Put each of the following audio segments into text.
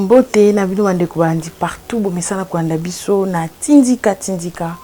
Mbote na bino bandeko balandi partout bomesana kolanda biso na Tindika Tindika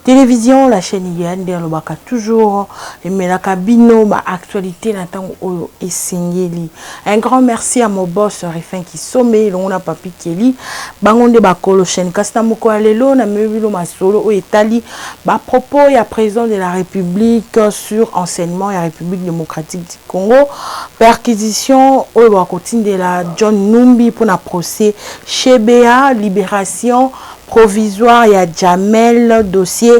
Télévision, la chaîne ya nde alobaka toujours emelaka bino ba actualité na ntango oyo esengeli. Un grand merci à mon boss Rifin Kisombe elongo na Papi Kelly, bango nde bakolo chaîne. Kasi na mokolo ya lelo namemi bino masolo oyo etali ba propos ya président de la République sur enseignement ya République démocratique du Congo, perquisition oyo bakotindela John Numbi mpona procès Chebeya, libération provisoire ya Jamel, dossier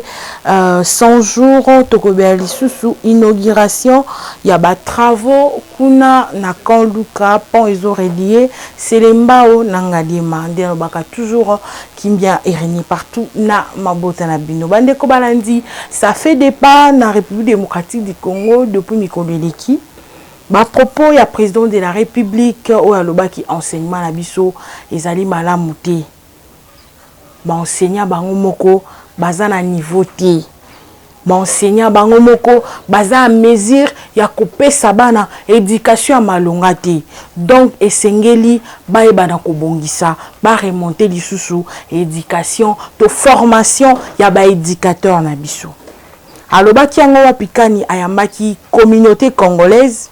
100 jours, tokobela lisusu inauguration ya ba travaux kuna na camp Luka, pont ezo relier Selembao na Ngaliema. Nde alobaka toujours kimbia erenie partout na mabota na bino. Bandeko balandi, ça fait départ na République démocratique du Congo depuis mikolo eleki. Ba propos ya président de la République oyo alobaki enseignement na biso ezali malamu te. Ba enseignant bango moko baza na niveau te. Ba enseignant bango moko baza à mesure ya kopesa bana éducation ya malonga te. Donc esengeli bayebana kobongisa, ba remonter lisusu éducation to formation ya ba éducateur na biso. Alobaki yango wapi kani ayambaki communauté congolaise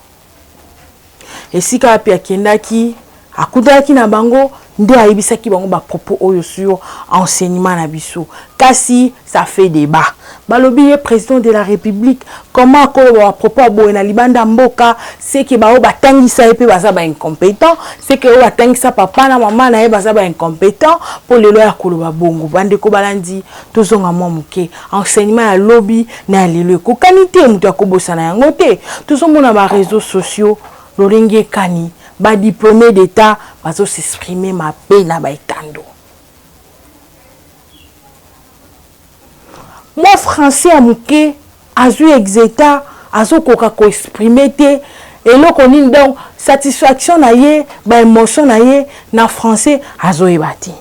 esika wapi akendaki akutanaki na bango nde ayebisaki bango ba propos oyo sur enseignement na biso. Kasi ça fait débat. Balobi ye président de la République comment akoloba ba propos aboye na libanda mboka, c'est que bao batangisa ye pe baza ba incompétent, c'est que oyo batangisa papa na mama na ye baza ba incompétent po lelo ya koloba bongo. Bandeko balandi tozonga mwa moke, enseignement ya lobi na ya lelo ekokani te, moto akobosana yango te. Tozomona ba réseaux sociaux lolenge ekani ba diplômé d'état bazo s'exprimer mabe na ba etando. Mwa français ya moke azwi exeta azokoka ko exprimer te eloko nini, donc satisfaction na ye ba émotion na ye na français azoyeba te.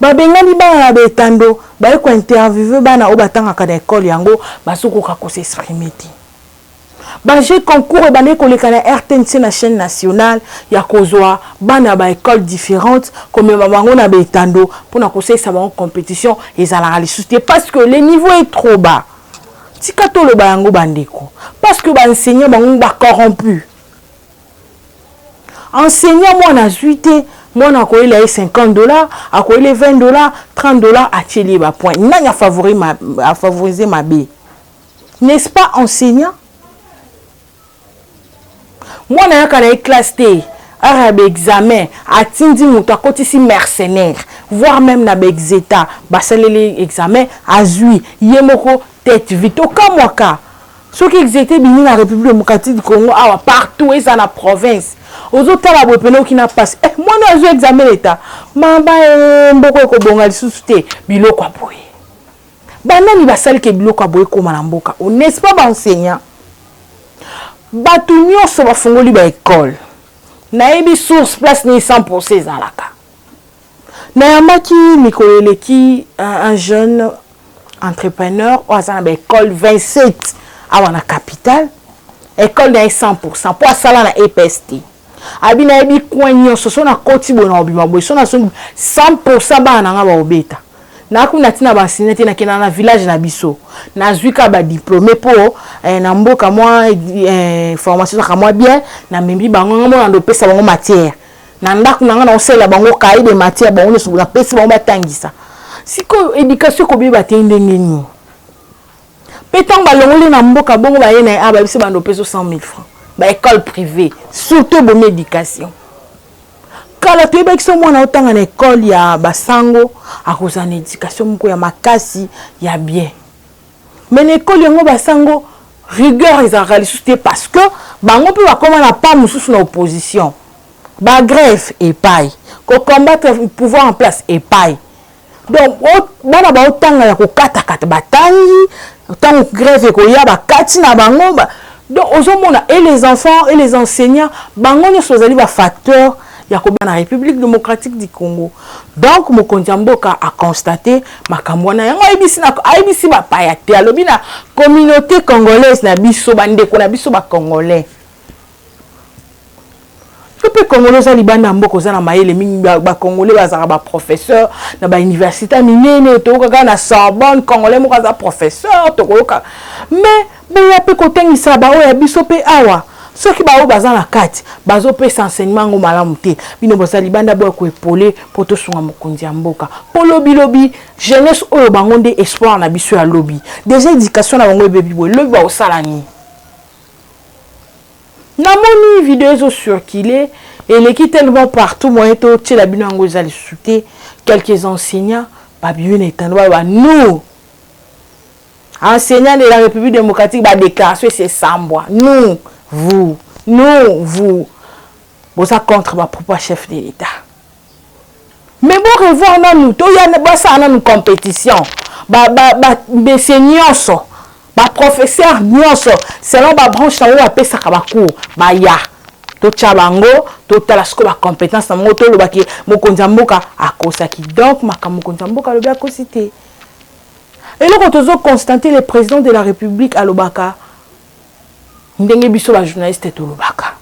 Babengani bana na baetando baye ko interviewer bana oyo batangaka na école yango bazokoka ko s'exprimer te. Ba jeux concours ebandaki koleka na RTNC na chaîne nationale ya kozwa bana ba école différente komema bango na baetando mpona kosalisa bango compétition ezalaka lisusu te parce que le niveau est trop bas. Tika toloba yango bandeko, parce que ba enseignant bango ba corrompu. Enseignant mwana azwi te, mwana akoyela ye $50, akoyela $20, $30, atieli ye ba point. Nani afavoriser mabe? N'est-ce pas enseignant? Mwana yaka na ye classe te, ara ya ba examen atindi moto akotisi mercenaire, voire même na baexeta basaleli examen azwi ye moko tête vide. Tokamwaka soki exeta ebimi na République démocratique du Congo awa partout eza na province, ozotala boye pene oki na pasi eh, mwana azwi examen leta mama e mboko ekobonga lisusu te. Biloko ya boye, banani basaliki biloko ya boye ekóma na mboka? N'est-ce pas baenseignant? Bato nyonso bafungoli baekole, nayebi source place nini 100 ezalaka. Nayambaki mikolo eleki un jeune entrepreneur oyo aza na baekole 27 awa na capitale, ekole na ye 100 mpo asala na EPST. Abi nayebi coin nyonso, so nakoti boye na kobima boye, so nasongi 100 bana na nga baobeta. Nakuna ntina baenseignant te, nakenda na village na biso, nazwi kaka badiplôme mpo na mboka mwa formation ezaka mwa bien. Namembi bango, nga mona ndopesa bango matière na ndako na nga, naosalela bango cahier de matière, bango nyonso napesi bango batangisa. Sikoyo éducation ekobeba te ndenge nini? Mpe ntango balongoli na mboka bongo baye na ye awa, babisi bando opesa 100 000 francs. Baécole privée surtout ebomi éducation. Kala toyebaki so mwana otanga na ekole ya basango akozala na éducation moko ya makasi ya bien, mais na ekole yango basango rigueur ezalaka lisusu te, parce que bango mpe bakóma na pas mosusu na opposition, bagrève epai kocombattre pouvoir en place epai. Donc bana baotanga ya kokatakata, batangi, ntango grève ekoya bakati na bango ba. Donc ozomona, et les enfants et les enseignants, bango nyonso bazali bafacteur ya kobima na République démocratique du Congo. Donc mokonzi ya mboka aconstate makambo wana yango, ayebisi bapaya te, alobi na communauté congolaise na biso, bandeko na biso bacongolais. Yo mpe Congolais oza libanda ya mboka, oza na mayele mingi. Bacongolais bazalaka baprofesseur na bauniversité minene, toyoka kaka na Sorbonne Congolais moko aza professeur, tokoyoka. Mais boya mpe kotangisa baoyo ya biso mpe awa. Soki baoyo baza na kati bazopesa enseignement yango malamu te, bino boza libanda, boya koépauler mpo tosunga mokonzi ya mboka, mpo lobilobi jeunesse oyo, bango nde espoir na biso ya lobi. Déjà éducation na bango ebebi boye, lobi bakosala nini? Namoni video ezocircule, eleki tellement partout, moyen totiela bino yango eza lisusu te. Quelques enseignants babimi na etando, baloba: "Nous, enseignants de la République démocratique." Badéclaration ese esambwa: "Nous, vous, nous, vous." Boza contre bapropos ya chef de l'État, mais bo revoir nanu, toya basala nanu compétition, bamese nyonso, baprofesseur nyonso selon babranche nango bapesaka bacours, baya totya bango, totala sikoyo bacompétence na bango, tolobaki mokonzi ya mboka akosaki. Donc makambo mokonzi ya mboka alobi, akosi te. Eloko tozoconstater, le président de la République alobaka ndenge biso bajournaliste tolobaka.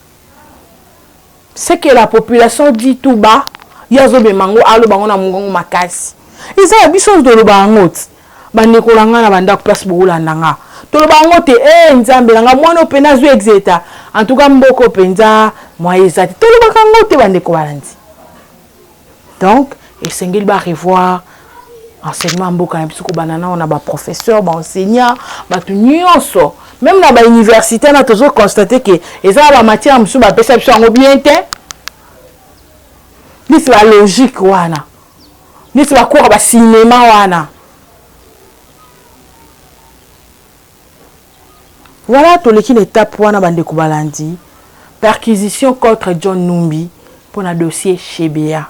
Ce que la population dit tout bas, ye azobema yango, aloba yango na mongongo makasi. Eza ya biso toloba yango ti. Bandeko na ngai na bandako, place bokolanda nga, toloba yango te. E Nzambe na nga, mwana mpenza azwi exeta, en tout cas mboka mpenza mwa eza te. Tolobaka yango te, bandeko balandi. Donc esengeli barevoir enseignement ya mboka na biso, kobanda nao na baprofesseur, baenseignant, bato nyonso, même na bauniversité. Na tozoconstater ke eza na bamatière mosusu bapesa biso yango bien te, neti balogique wana, neti bacours bacinéma wana. Voilà, toleki na étape wana. Bandeko balandi, perquisition contre John Numbi mpona dossier Chebeya.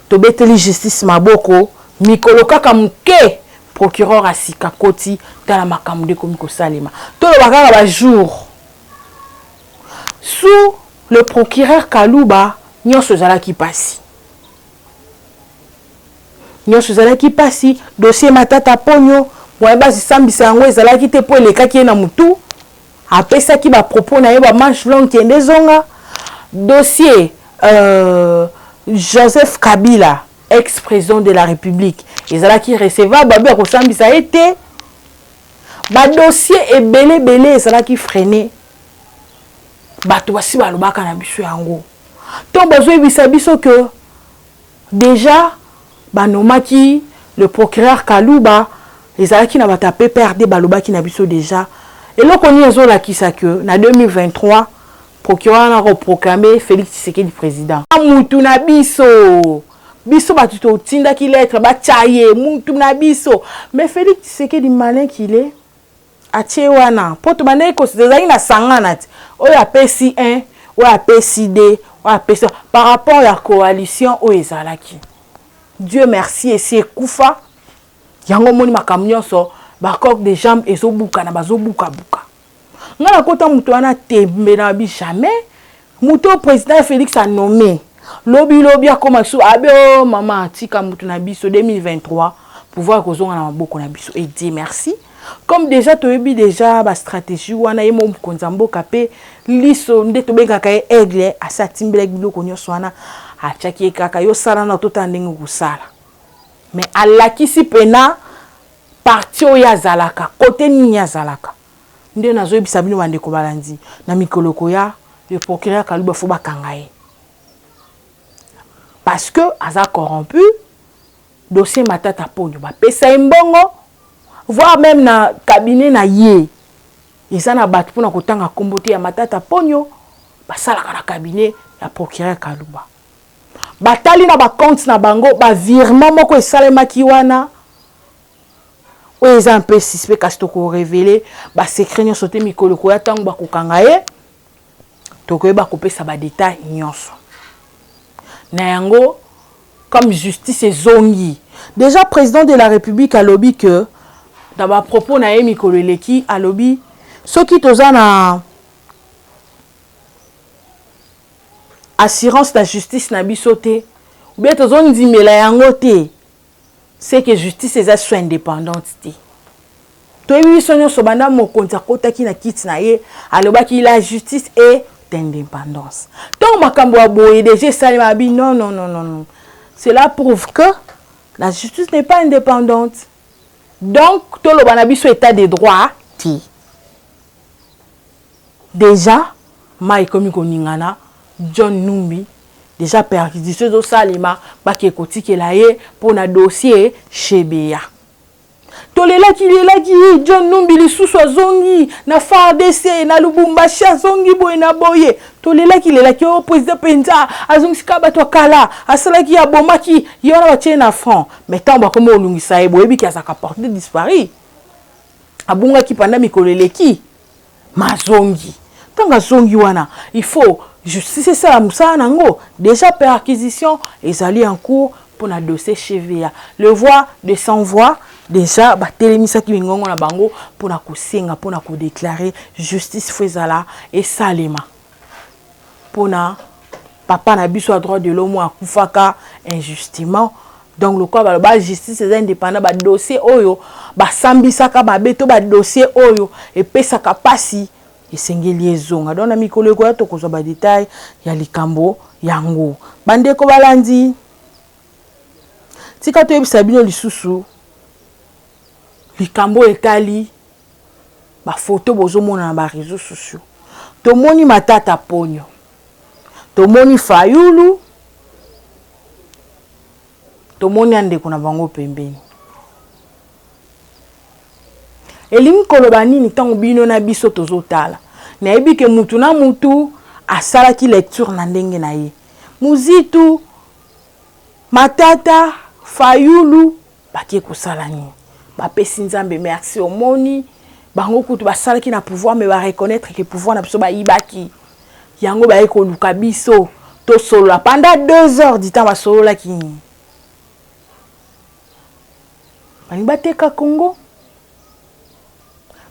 Tobeteli justice maboko. Mikolo kaka moke, procureur asika koti. Tala makambo nde ekomi kosalema. Toloba kaka bajour sous le procureur Kaluba, nyonso ezalaki mpasi, nyonso ezalaki mpasi. Dossier Matata Ponyo, moye basisambisa yango ezalaki te, mpo elekaki ye na motu, apesaki bapropos na ye, bamanche longue, kende ezonga. Dossier Joseph Kabila, ex-président de la République, ezalaki recevable, babi ya kosambisa ye te. Badossier ebele ebele ezalaki freiné. Bato basi balobaka na biso yango. Ntongo bazoyebisa biso ke déjà banomaki le procureur Kaluba, ezalaki na bato ya PPRD balobaki na biso déjà. Eloko nini ezolakisa ke na 2023 procureur wana koproclame Félix Tshisekedi président? Mutu na biso, biso bato totindaki lettre, batya ye mutu na biso. Mais Félix Tshisekedi, malin qu'il est, atie wana mpo tobandaki, ezalaki na sangana ti oyo apesi 1, oyo apesi 2, oyo apesi par rapport ya coalition oyo ezalaki. Dieu merci, esi ekufa yango. Omoni makambo nyonso, bacoq de jambe ezobukana, bazobukabuka. Ngai nakota moto wana tembe na bi jamais. Moto oyo président Félix anommé, lobi lobi akóma lisusu abe o mama atika moto na biso. 2023 pouvoir kozonga na maboko na biso. Et Dieu merci, comme déjà toyebi déjà bastratégie wana, ye mo mokonzi ya mboka mpe liso nde tobengaka ye aigle, asi atimbelaki biloko nyonso wana, atiaki ye kaka: "Yo sala na totala ndenge kosala." Mais alakisi mpena parti oyo azalaka kote nini azalaka. Nde nazoyebisa bino, bandeko balandi, na mikolo koya, le procureur Kaluba, fo bakanga ye parce que aza corrompu. Dossier Matata Ponyo, bapesa ye mbongo, voire même na cabinet na ye eza na bato, mpona kotanga nkombo te, ya Matata Ponyo basalaka na cabinet ya procureur Kaluba. Batali na bacompte na bango, bavirement moko esalemaki wana oyo eza mpe suspect. Kasi tokorévéler basecret nyonso te. Mikolo koya, ntango bakokanga ye, tokoyeba kopesa badetail nyonso na yango. Comme justice ezongi déjà, président de la République alobi ke na bapropos na ye mikolo eleki, alobi soki toza na assurance na justice na biso te, ou bien tozondimela yango te, c'est que justice eza so indépendante te. Toyebi biso nyonso, banda mokonzi akotaki na kiti na ye, alobaki: "La justice est Indépendance. Ntango makambo ya boye déjà esalema bi, non, non, non, non, non, cela prouve que la justice n'est pas indépendante. Donc toloba na biso état de droit te. Déjà mai ekomi koningana. John Numbi, déjà perquisition ezosalema, bake kotikela ye mpona dossier Chebeya. Tolelaki lelaki John Numbi lisusu azongi na FARDC na Lubumbashi, azongi boye na boye. Tolelaki lelaki oyo président mpenza azongisika bato ya kala, asalaki, abomaki ye wana, batie na front. Mais ntango bakomi kolungisa ye, boyebiki azalaka porté disparu, abungaki panda mikolo eleki. Mazongi, ntango azongi wana, il faut justice esala mosala nango. Déjà perquisition ezali en cours mpona dossier Chebeya. Les voix de sans voix déjà batelemisaki mingongo na bango mpona kosenga, mpona kodéclarer justice faut ezala esalema mpona papa na biso ya droit de l'homme akufaka injustement. Donc lokola baloba justice eza indépendant, badossier oyo basambisaka mabe to badossier oyo epesaka mpasi esengeli ezonga. Donc na mikolo ekoya tokozwa badétail ya likambo yango. Bandeko balandi, tika toyebisa bino lisusu likambo oyo etali bafoto bozomona na baréseaux sociaux. Tomoni Matata Ponyo, tomoni Fayulu, tomoni ya ndeko na bango pembeni. Elingi koloba nini? Ntango bino na biso tozotala, nayebi ke mutu na mutu asalaki lecture na ndenge na ye. Muzitu, Matata, Fayulu bakie kosala nini? Bapesi Nzambe merci. Omoni bango kutu basalaki na pouvoir, mais bareconnaître ke pouvoir na biso bayibaki yango, baye koluka biso tosolola pendant 2 heures du temps. Basololaki nini? Balingi bateka Congo,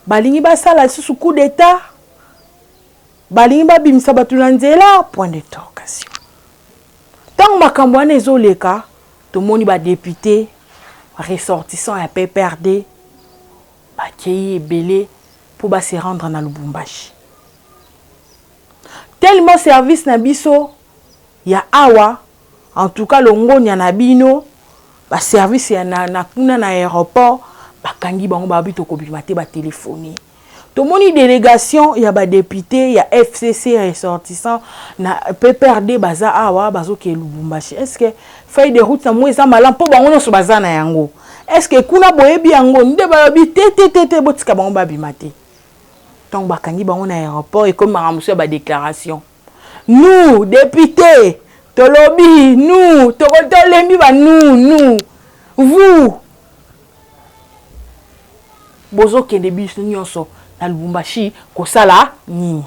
balingi basala lisusu coup d'état, balingi babimisa bato na nzela, point d'interrogation. Ntango makambo wana ezoleka, tomoni badéputé ressortissant ya PPRD bakei ebele mpo base rendre na Lubumbashi. Tellement service na biso ya awa, en tout cas longonia na bino baservice ya na kuna na aéroport, bakangi bango, babi tokobima te. Batelefone, tomoni délégation ya badéputé ya FCC ressortissant na PPRD baza awa, bazokende Lubumbashi. Est ce que feuille de route na mo eza malamu mpo bango nyonso baza na yango? Est ce que kuna boyebi yango nde balobi te, te, te, te, botika bango babima te? Ntango bakangi bango na aéroport, ekomi makambo mosusu ya badéclaration. Nous député tolobi, nous tolembi ba nous, nous, vous bozokende biso nyonso na Lubumbashi kosala nini?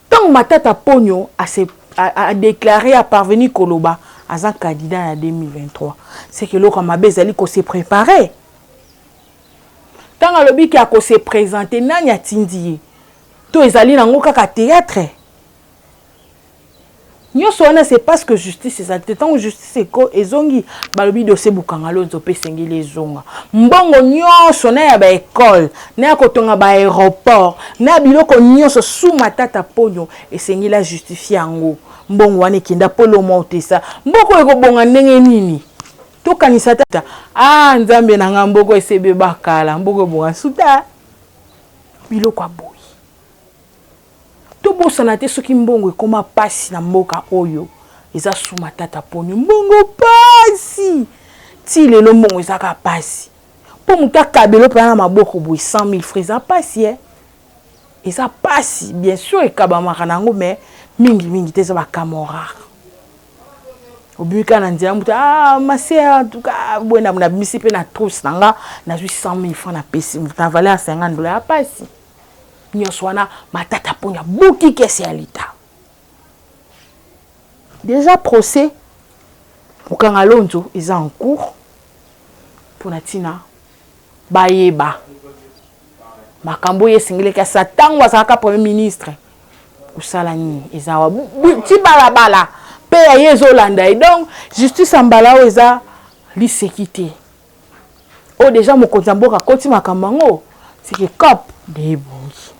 Ntango Matata Ponyo adéclaré, aparvenir koloba aza candidat na 2023, c'est que eloko ya mabe ezali kose préparer. Ntango alobi ke akose présenter, nani atindi ye? To ezali nango kaka théâtre nyonso wana? C'est parce que justice ezali te. Ntango justice ezongi, balobi dossier Bukanga Lonzo mpe esengeli ezonga. Mbongo nyonso na ya baécole, na ya kotonga baaéroport, na ya biloko nyonso su Matata Ponyo esengeli ajustifie yango. Mbongo wana ekenda mpo loma otesa mboko ekobonga ndenge nini? Tokanisa tata, ah Nzambe na nga, mboko esebe bakala, mboko ebonga suta biloko ya boye. Tobosana te, soki mbongo ekóma mpasi na mboka oyo, eza su Matata Ponyo. Mbongo pasi ti lelo, mbongo ezaka pasi mpo moto akabelo mpena na maboko boye 100 000 francs eza pasi e, eza pasi. Bien sûr ekabamaka na yango, mais mingimingi te, eza bakamwa rare. Obimi kaka na nzela, moto: "Ah ma sœur, en tout cas boye." Nabimisi mpe na trousse na nga, nazwi 100 000 francs, napesi moto na valeur ya 50 dollar. Ya pasi nyonso wana, Matata Ponyo abuki caisse ya leta. Déjà procès Bukanga Lonzo eza en cours mpona ntina bayeba makambo oyo esengelaki asa ntango azalaka premier ministre kosala nini. Eza wa ti balabala mpe ya ye ezolanda ye. Donc justice ya mbala oyo eza liseki te. Oyo déjà mokonzi ya mboka akoti makambo yango, seke cop nde ebongi.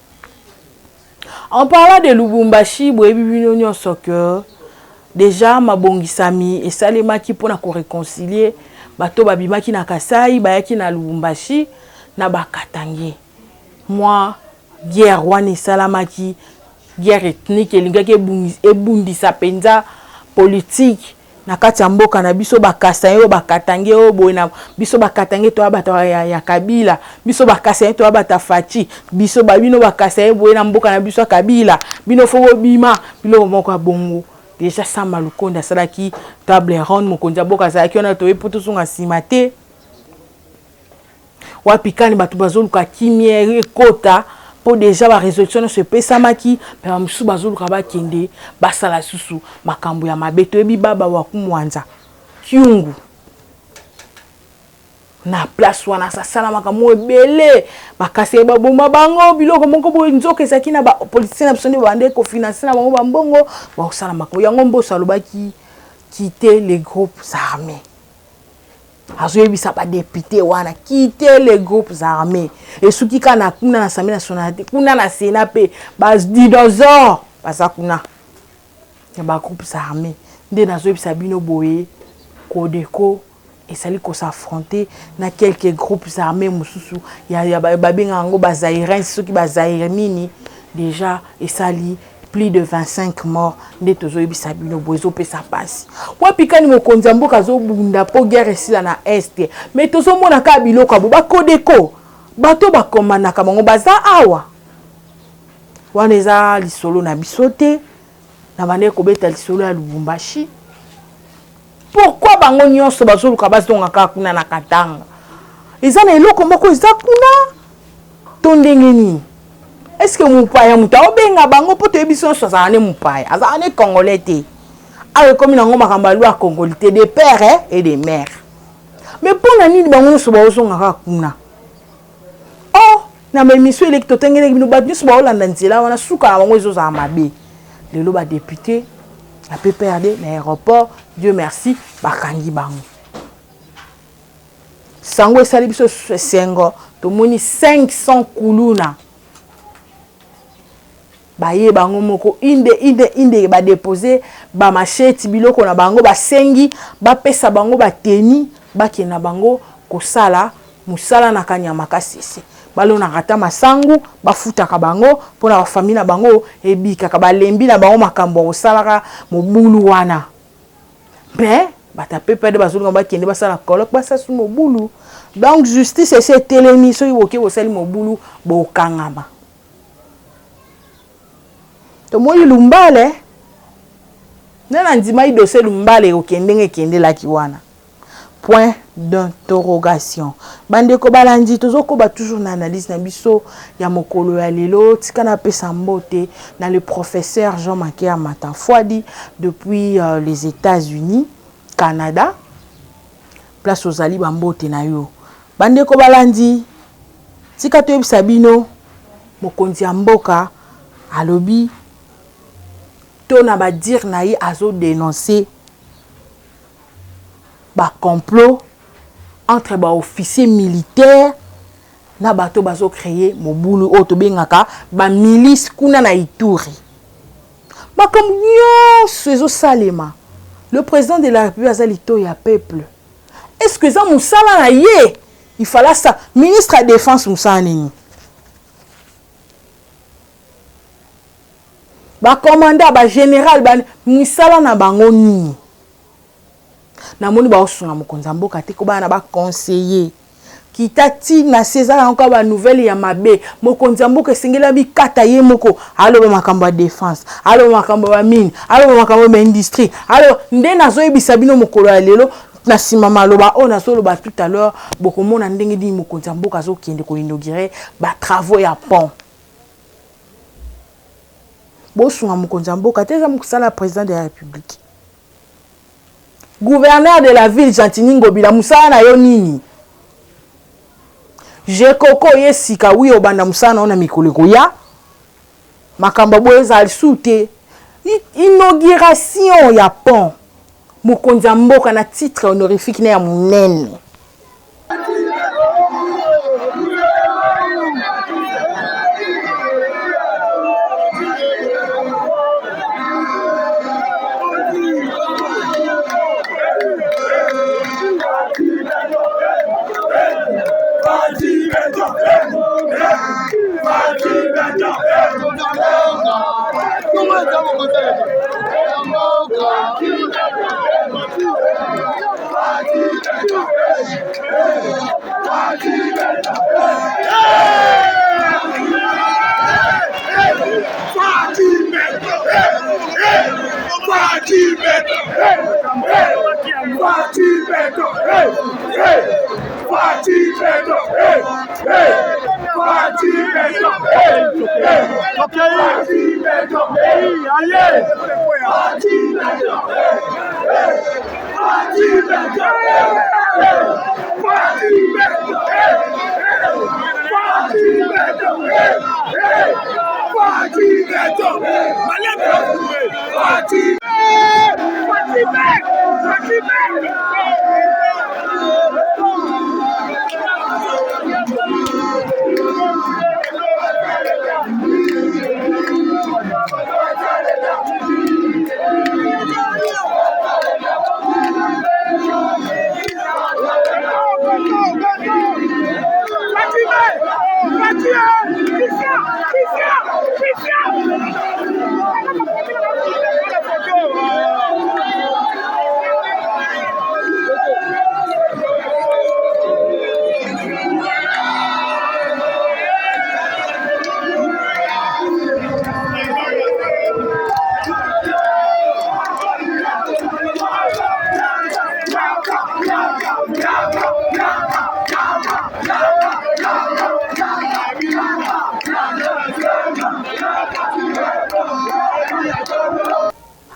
En parlant de Lubumbashi, boyebi bino nyonso que déjà mabongisami esalemaki mpona koreconcilier bato babimaki na Kasai, bayaki na Lubumbashi na Bakatange. Mwa guerre wana esalamaki, guerre ethnique elingaki ebundisa mpenza politique na kati ya mboka na biso. Bakasaye oyo, Bakatange oyo boye na biso, Bakatange toya bato ya Kabila, biso Bakasaye toya bato ya Fatshi, biso babino Bakasaye boye na mboka na biso ya Kabila, bino fo bobima, biloko moko ya bongo. Déjà Sama Lukonde asalaki table ronde, mokonzi ya mboka azalaki wana. Toyebi mpo tozonga nsima te wapi kani bato bazoluka kimia ekota, mpo déjà barésolution nyonso epesamaki, mpe bamosusu bazoluka bakende basala susu makambo ya mabe. Toyebi baba wakumwanza Kyungu na place wana asasala makambo ebele, bakasi baboma bango, biloko moko boye. Nzoka ezalaki na bapoliticien na biso nde babande kofinancer na bango bambongo, bakosala makambo yango. Mboso alobaki: "Quitter les groupes armés." Azoyebisa badéputé wana: "Quitter les groupes armés." Esuki kaka na kuna na Assemblée nationale te, kuna na Sénat mpe badinosaure baza kuna ya bagroupes armés. Nde nazoyebisa bino boye, Codeco ezali kos'affronter na quelques groupes armés mosusu babengaka yango bazairens, soki bazaire nini. Déjà esali plus de 25 morts. Nde tozoyebisa bino boye, ezopesa mpasi. Wapi kani mokonzi ya mboka azobunda mpo guerre esila na Est, mais tozomona kaka biloko ya bo baCodeco, bato bakomandaka bango baza awa. Wana eza lisolo na biso te. Na bandeki kobeta lisolo ya Lubumbashi. Pourquoi bango nyonso bazoluka bazonga kaka kuna na Katanga? Eza na eloko moko eza kuna to ndenge nini? Est-ce mopaya moto aobenga bango? Mpo toyebi biso nyonso azala ne mopaya, azala ne Congolais te. Awa ekomi nango makambo ya loi congolité de père et de mère. Mais mpo na nini bango nyonso baozonga kaka kuna? Or na baémission eleki, totengeleki bino, bato nyonso baolanda nzela wana, suka na bango ezozala mabe. Lelo badéputé ya PPRD na aéroport, Dieu merci, bakangi bango. Sango esali biso esengo, tomoni 500 kuluna baye bango moko inde inde inde, badéposer bamachettes, biloko na bango, basengi bapesa bango bateni, bakende na bango kosala mosala na Kanyama Kasese. Balonaka ata masangu, bafutaka bango mpona bafamille na bango ebikaka. Balembi na bango makambo ya kosalaka mobulu wana. Mpe bato ya PPRD bazolinga bakende basala colloque, basala su mobulu. Donc justice esi etelemi. Soki boke bosali mobulu, bokangama. Tomoni Lumbale nde na ndimaki dossier Lumbale ekokende ndenge ekendelaki wana, point d'interrogation. Bandeko balandi, tozokoba toujours na analyse na biso ya mokolo ya lelo. Tika napesa mbote na le professeur Jean Maker Matanfwadi depuis les États-Unis, Canada, place ozali, bambote na yo. Bandeko balandi, tika toyebisa bino, mokonzi ya mboka alobi to na badires na ye, azodénoncer bacomplot entre baofficier militaire na bato bazocréer mobulu oyo tobengaka bamilice kuna na Ituri. Makambo nyonso ezosalema, le président de la République aza litoi ya peuple. Est ce que eza mosala na ye? Ifala sa ministre ya Défense, mosala nini? Bacommandant, bagénéral, misala na bango nini? Namoni baosunga mokonzi ya mboka te, kobana na baconseiller kita ntina se. Eza nango kaka banouvelle ya mabe. Mokonzi ya mboka esengeli abikata ye moko, aloba makambo ya défense, aloba makambo ya bamine, aloba makambo ya baindustrie. Aloba nde nazoyebisa bino mokolo ya lelo. Na nsima maloba oyo nazoloba tout à l'heure, bokomona ndenge nini mokonzi ya mboka azokende koinaugurer batravaux ya pont. Bosunga mokonzi ya mboka te, eza mosala ya président de la République. Gouverneur de la ville Gentiny Ngobila, mosala na yo nini? Jekoko ye sika wi obanda mosala na yo na mikolo ekoya. Makambo boye ezala lisusu te. Inauguration ya pont, mokonzi ya mboka na titre honorifique na ya monene.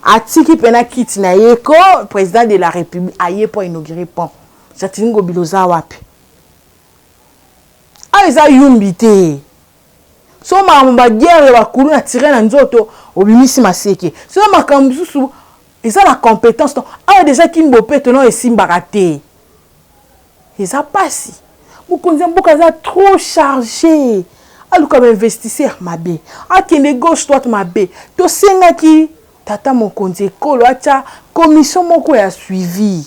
Atiki mpena kiti na ye ko président de la République aye mpo inaugure pont. Gentiny Ngobila, oza wapi? Awa eza yumbi te. So makambo baguerre ya bakulu na tire na nzoto, obimisi maseke. So makambo mosusu eza na compétence to awa déjà Kin bopeto no esimbaka te. Eza pasi, mokonzi ya mboka aza trop chargé, aluka bainvestisseur mabe, akende gauche droite mabe. Tosengaki tata mokonzi ekolo atya commission moko ya suivi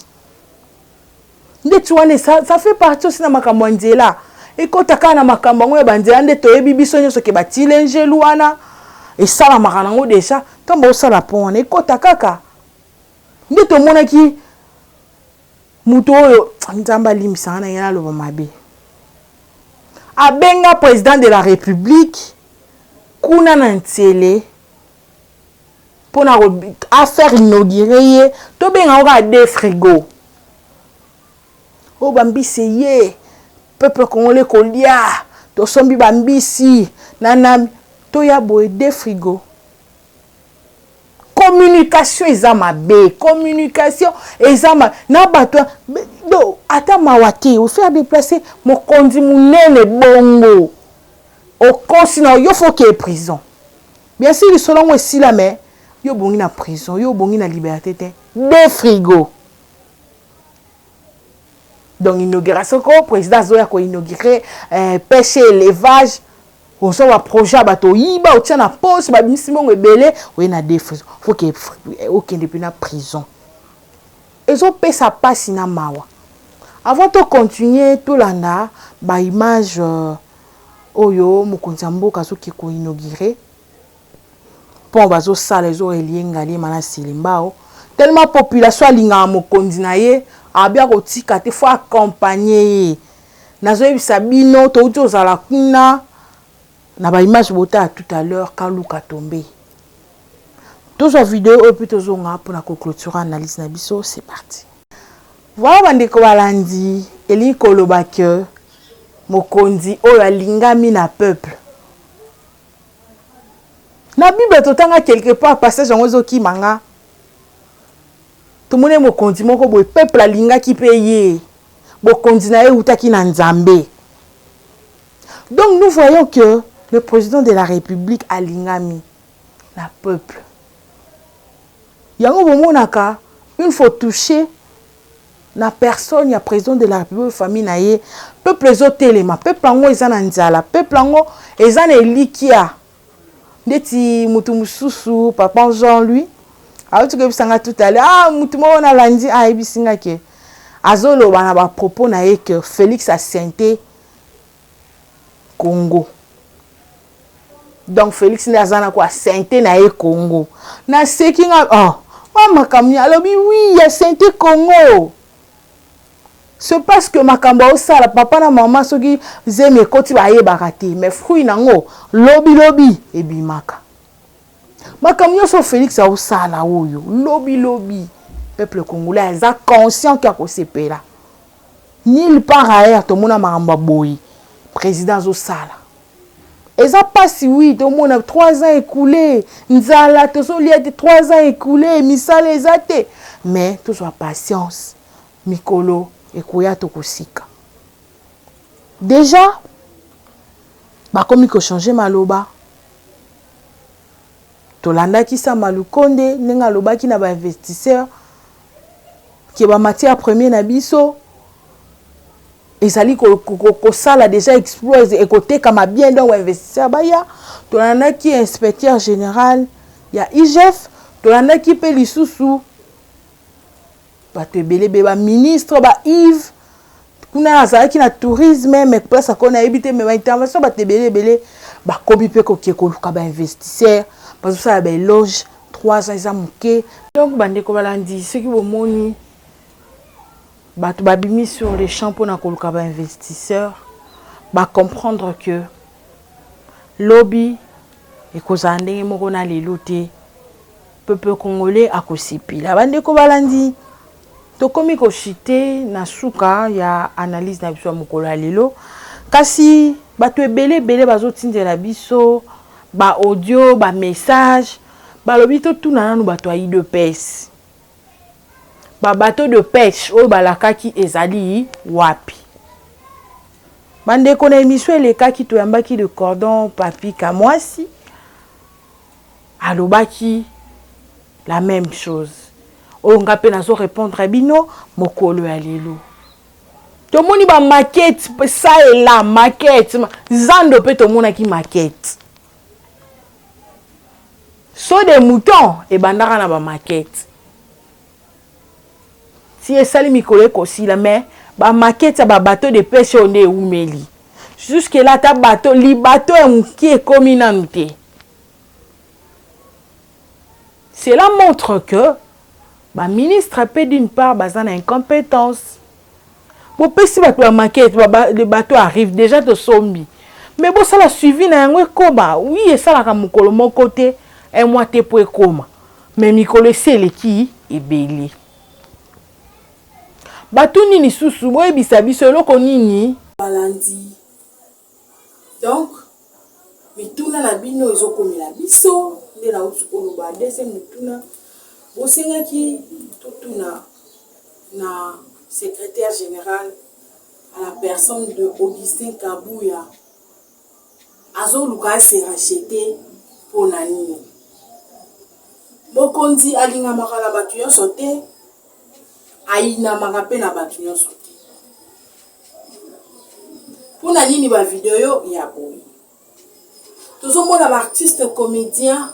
ndeti wana. Ça fait partie aussi na makambo ya nzela, ekɔta kaka na makambo yango ya banzela nde toyebi biso nyonso ke batile ngelu wana esalamaka nango déjà. Ntango baosala pont wana, ekɔta kaka nde tomonaki moto oyo, Nzambe alimbisanga na ye, naloba mabe, abenga président de la République kuna na Ntsele mpona afaire inaugurer ye. Tobenga yango kaka de frigo oyo bambisi ye peuple congolais kolia. Tosombi bambisi na toya boye de frigo. Communication eza mabe, communication eza ma na bato do ata mawa te. Ofaire déplacer mokonzi monene bongo, okosi na yo, faut ke prison. Bien sûr, lisolo yango esila, mais yo obongi na prison, yo obongi na liberté te. De frigo, donc inauguration ko président azoya koinaugurer pêche, élevage, ozwa baprojet ya bato, oyiba, otia na poche, babimisi mbongo ebele, oye na de frigo, faut ke okende mpe na prison. Ezopesa mpasi na mawa. Avant tocontinue, tolanda baimage oyo mokonzi ya mboka azoki koinaugurer pont bazosala, ezorelier Ngaliema na Selembao. Tellement population alingaka mokonzi na ye, abia kotika te, faut accompagner ye. Nazoyebisa bino, touti ozala kuna na baimage botala tout à l'heure. Kaluka tombe, tozwa video oyo mpe tozonga mpona koclôturer analyse na biso. C'est parti. Voilà, bandeko balandi, elingi koloba ke mokonzi oyo alingami na peuple. Na Bible totanga quelque part passage yango ezokima nga, tomoni mokonzi moko boye, peuple alingaki mpe ye, bokonzi na ye eutaki na Nzambe. Donc nous voyons que le président de la République alingami na peuple. Yango bomonaka, une fois touché na personne ya président de la République, famille na ye, peuple ezotelema. Peuple yango eza na nzala, peuple yango eza na elikia. Ndeti motu mosusu, papa Jean Louis auti koyebisa tout à l'heure, ah, motu moko nalandi ayebisi nga ke azoloba na bapropos na ye ke Félix asente Congo. Donc Félix nde aza na ko asente na ye Congo. Naseki nga, oh, wa makambo alobi, oui, asente Congo. C'est parce que makambo aosala papa na mama, soki zemi ekoti, bayebaka te, mais fruit nango lobilobi ebimaka. Makambo nyonso Félix aosala oyo, lobilobi peuple congolais aza conscient ke akosepela. Nulle part ailleurs tomona makambo ya boye président azosala. Eza mpasi, oui. Tomona 3 ans écoulé, nzala, tozolia te. 3 ans écoulé, misala eza te. Mais tozwa patience, mikolo ekoya, tokosika. Déjà bakomi kochanger maloba. Tolandaki Sama Lukonde ndenge alobaki na bainvestisseur ke bamatière première na biso ezali kosala déjà exploit, ekotekama bien, donc bainvestisseur baya. Tolandaki inspecteur général ya IGF, tolandaki mpe lisusu bato ebele ebele, baministre, ba Yves kuna azalaki na tourisme, mais place akoni nayebi te. Mais baintervention, bato ebele ebele bakomi mpe koke koluka bainvestisseur, bazosala baéloge. 3 ans eza moke. Donc bandeko balandi, soki bomoni bato babimi sur les champs mpona koluka bainvestisseur, bacomprendre que lobi ekozala ndenge moko na lelo te. Peuple congolais akosepela. Bandeko balandi, tokomi kochuter na suka ya analyse na biso ya mokolo ya lelo. Kasi bato ebele ebele bazotindela biso baaudio, bamessage, balobi totuna nanu bato ya UDPS, babateau de pêche oyo balakaki ezali wapi? Bandeko, na émission elekaki toyambaki le cordon Papi Kamwasi, alobaki la même chose oyo nga mpe nazorépondre bino mokolo ya lelo. Tomoni bamaquette ça et là, maquette zando mpe tomonaki maquette saut de mouton ebandaka na bamaquette ti esali mikolo ekosila. Mais bamaquette ya babateau de pêche oyo nde ewumeli jusque là, ata bateau libateau ya moke ekomi nanu te. Cela montre que baministre mpe d'une part baza na incompétence. Bopesi bato ya maquette, le bateau arrive déjà, tosombi, mais bosala suivi na yango ekóma. Oui, esalaka mokolo moko te, un mois te mpo ekóma, mais mikolo esi eleki ebele. Batuni lisusu, boyebisa biso eloko nini? Balandi, donc mituna na bino ezokomela biso nde nauti koloba. Deuxième mituna bosengaki totuna na secrétaire général à la personne de Augustin Kabuya, azoluka ase racheter mpo na nini? Mokonzi alingamaka na bato nyonso te, ayinamaka mpe na bato nyonso te. Mpona nini bavideo ya boye? Tozomona baartiste comédien,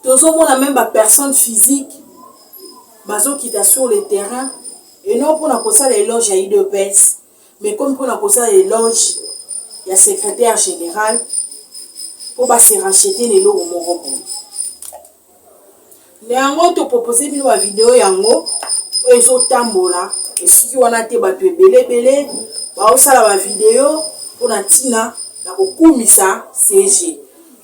tozomona même bapersone physique bazokita sur le terrain, eno mpona kosala éloge ya UDPS, mais komi mpona kosala éloge ya secrétaire général mpo base racheter na eloko moko boye. Na yango topropose bino bavideo yango oyo ezotambola. Esiki wana te, bato ebele ebele baosala bavideo mpona ntina na kokumisa SG.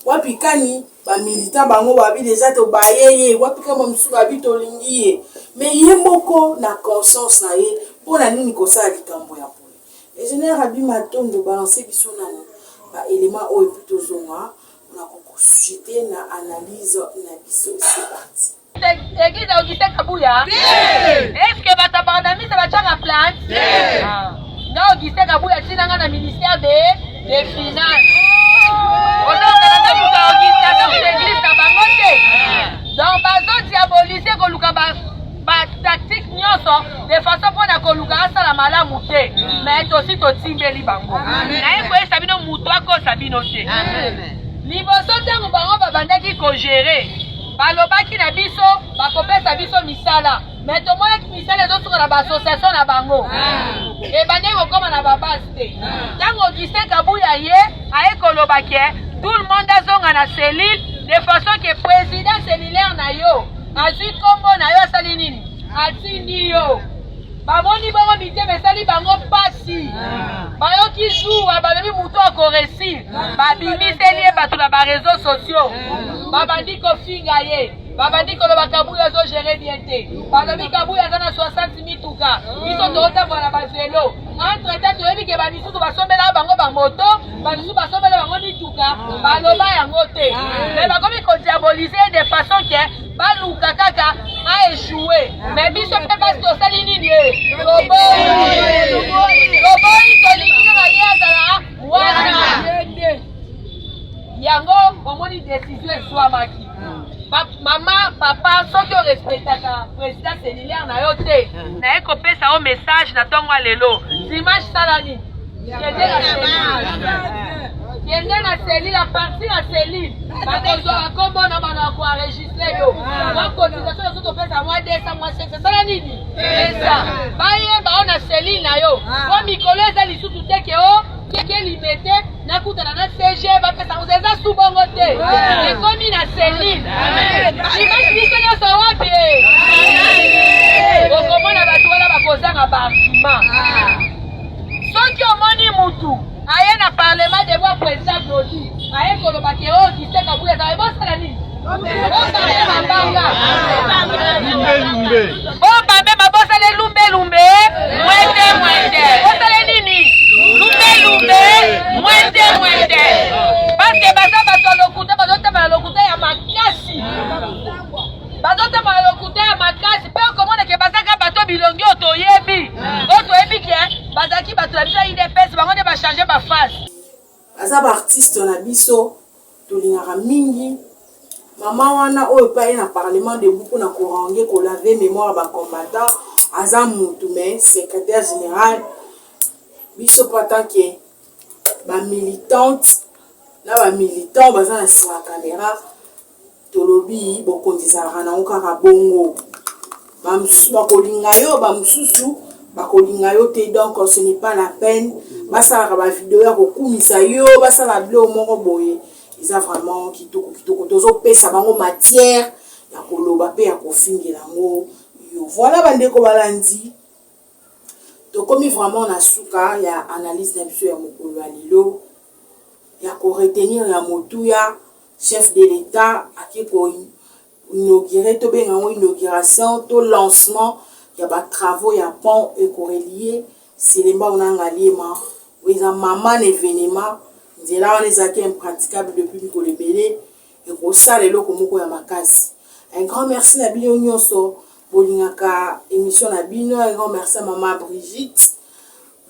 Wapi kani bamilitant bango babi deja tobaye ye, wapi kama mosusu babi tolingi ye, mais ye moko na conscience na ye, mpona nini kosala likambo ya boye? Ingénieur Abi Matondo, balance biso nano baélément oyo mpe tozonga mpona kokochuter na analyse na biso. C'est parti. Église Augustin Kabuya, est-ce bato bakadamisa batiaka plante nga? Augustin Kabuya atinanga na ministère de finance. Ozokala nga moto Augustin aza église na bango te. Donc bazodiaboliser, koluka batactique nyonso de façon mpona koluka asala malamu te. Mais tosi totimbeli bango. Naye koyesa bino, moto akosa bino te. Liboso ntango bango babandaki kogérer, balobaki na biso bakopesa biso misala, mais tomonaki misala ezosuka na baassociation na bango, ebandeki kokóma na babase te. Ntango Augustin Kabuya ye aye koloba ke tout le monde azonga na cellule, de façon ke président cellulaire na yo azwi nkombo na yo, asali nini, atindi yo. Bamoni bongo mitema esali bango pasi, bayoki zuwa, balobi moto akoresir, babimiseli ye bato na ba réseaux sociaux, babandi kofinga ye, babandi koloba Kabuya azogere bien te, balobi Kabuya aza na 60 mituka, biso tozotambola na bavelo. Entre temps toyebi ke bamisusu basombela bango bamoto, bamisusu basombela bango mituka, baloba yango te, mais bakomi kodiaboliser de façon ke baluka kaka a échoué. Mais biso mpe basi tosali nini? E toboyi, tolingi kaka ye azala wana. Yango omoni décision ezwamaki. Mama, papa, soki orespectaka président cellulaire na yo te, naye kopesa yo message na ntongo ya lelo dimanche. Sala nini? Kende na cellule, kende na cellule. À partir ya cellule bakozwa bakombo na bana, koenregistrer yo mwa cotisation ozo topesa mwa 200, mwa 500. Sala nini? Pesa, bayeba o na cellule na yo, po mikolo eza lisusu te ke o ke Limete nakutana na CG bapesa ngo. Eza su bongo te, ekomi na cellule. Dimanche biso nyonso wapi? Okomona bato wana bakozanga baargument. Soki omoni mutu aye na parlement devant président Glodi, aye koloba ke oyo Augustin Kabuya azala, bosala nini? Bobambe mabanga, bobambe mabosala elumbelumbe mwete mwete. Bosala nini? Lumbelumbe mwete mwete, parce que baza bato ya lokuta, bazotambala lokuta ya makasi, bazotambala lokuta ya makasi. Mpe okomona ke bazaka bato bilongi oyo toyebi, oyo toyebi ke bazalaki bato na biso ya UDPS, bango nde bachange baface. Aza baartiste na biso tolingaka mingi. Mama wana oyo mpe aye na parlement debout mpona koranger, kolaver mémoire ya bacombattant, aza mutu. Mais secrétaire général, biso mpo en tant que bamilitante na bamilitant baza na nsima ya caméra, tolobi bokonzi ezalaka nango kaka bongo. Bamosusu bakolinga yo, bamosusu bakolinga yo te. Donc ce n'est pas la peine basalaka bavideo ya kokumisa yo, basala biloko moko boye. Eza vraiment kitoko kitoko, tozopesa bango matière ya koloba mpe ya kofingela yango yo. Voilà, bandeko balandi, tokomi vraiment na suka ya analyse na biso ya mokolo ya lelo. Ya koretenir ya motuya, chef de l'État ake koinaugurer, tobenga yango inauguration to lancement ya batravaux ya pont ekorelier Selembao na Ngaliema, oyo eza mama na événement. Nzela wana ezalaki impraticable depuis mikolo ebele, ekosala eloko moko ya makasi. Un grand merci na bino nyonso bolingaka émission na bino. Un grand merci à mama Brigitte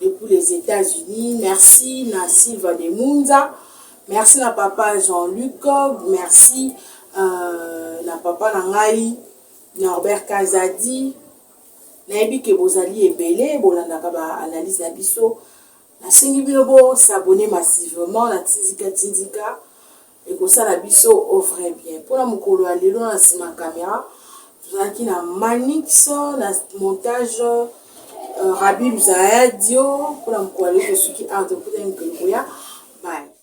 depuis les États-Unis, merci na Silva de Munza, merci na papa Jean-Luc, merci na papa na ngai Norbert Kazadi. Nayebi ke bozali ebele bolandaka baanalyse na biso. Nasengi bino bos'abonner massivement na Tindika Tindika, ekosala biso au vrai bien. Mpona mokolo ya lelo, na nsima caméra tozalaki na Manix, na montage Rabib Zayadio. Mpona mokolo ya lelo tosuki awa, tokutani mokolo koya.